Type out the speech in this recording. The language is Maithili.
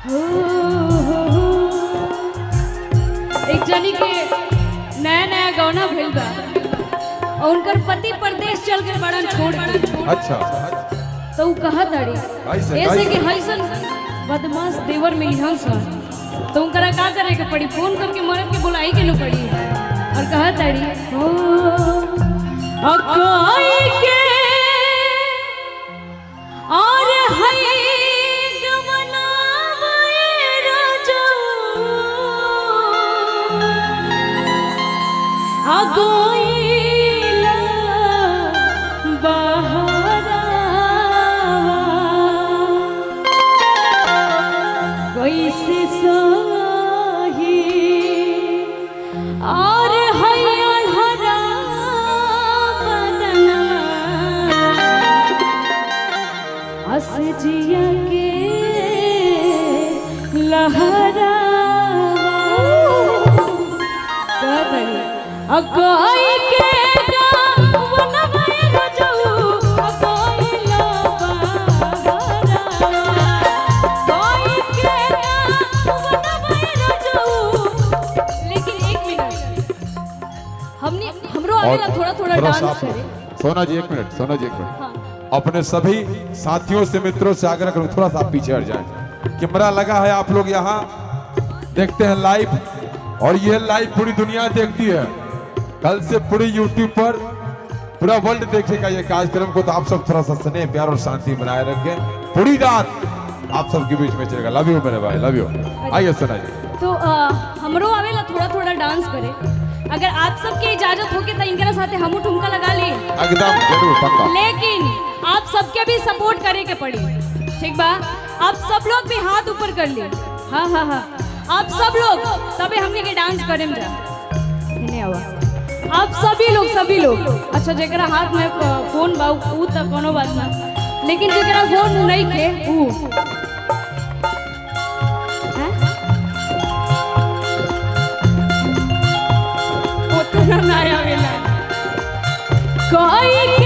हो, हो, हो। एक जनी के नया नया गौना भइल बा और उनकर पति परदेश चल गए बड़न छोड़ के। अच्छा। तो उ कहत अड़ी कैसे, ऐसे कैसे? कि हईसन बदमाश देवर मिली हन सन, तो उनकरा का करे के पड़ी? फोन करके मरद के बुलाई के न पड़ी। और कहत अड़ी हो अकाई के और हई गमनावे राजा अगोइला बहरावा कैसे सही और हैया हरा बदनवा हस जिया के लहरा अकाई के गावनवा रजऊ अगोइला बहरावा कोई के गावनवा रजऊ। लेकिन एक मिनट, हमने हमरो आवेला थोड़ा थोड़ा थोड़ा डांस साफ करे। सोना जी, एक मिनट, सोना जी, एक मिनट। हाँ। अपने सभी साथियों से, मित्रों से आग्रह करूं, थोड़ा सा आप पीछे हट जाएं। कैमरा लगा है, आप लोग यहाँ देखते हैं लाइव और ये लाइव पूरी दुनिया देखती है। कल से पूरी यूट्यूब पर पूरा वर्ल्ड देखेगा ये कार्यक्रम को। तो आप सब थोड़ा सा स्नेह, प्यार और शांति बनाए रखें। पूरी रात आप सबके बीच में चलेगा। लव you मेरे भाई, लव you. आइए सोना जी। तो हमरो आवेला थोड़ा थोड़ा डांस करे। अगर आप सबके इजाजत होके तो इनकरा साथे हमू ठुमका लगा ली। एकदम, जरूर, पक्का। लेकिन आप सबके भी सपोर्ट करे के पड़ी, ठीक बा? आप सब लोग भी हाथ ऊपर कर ली। हाँ हाँ हाँ, आप सब लोग, तबे हमने के डांस करे में जा। हेने आवा आप सभी लोग, सभी लोग। अच्छा, जेकरा हाथ में फोन बा ऊ त कोनो बात ना, लेकिन जेकरा फोन नहीं के ऊ हैं? उतना ना आवेला कोई।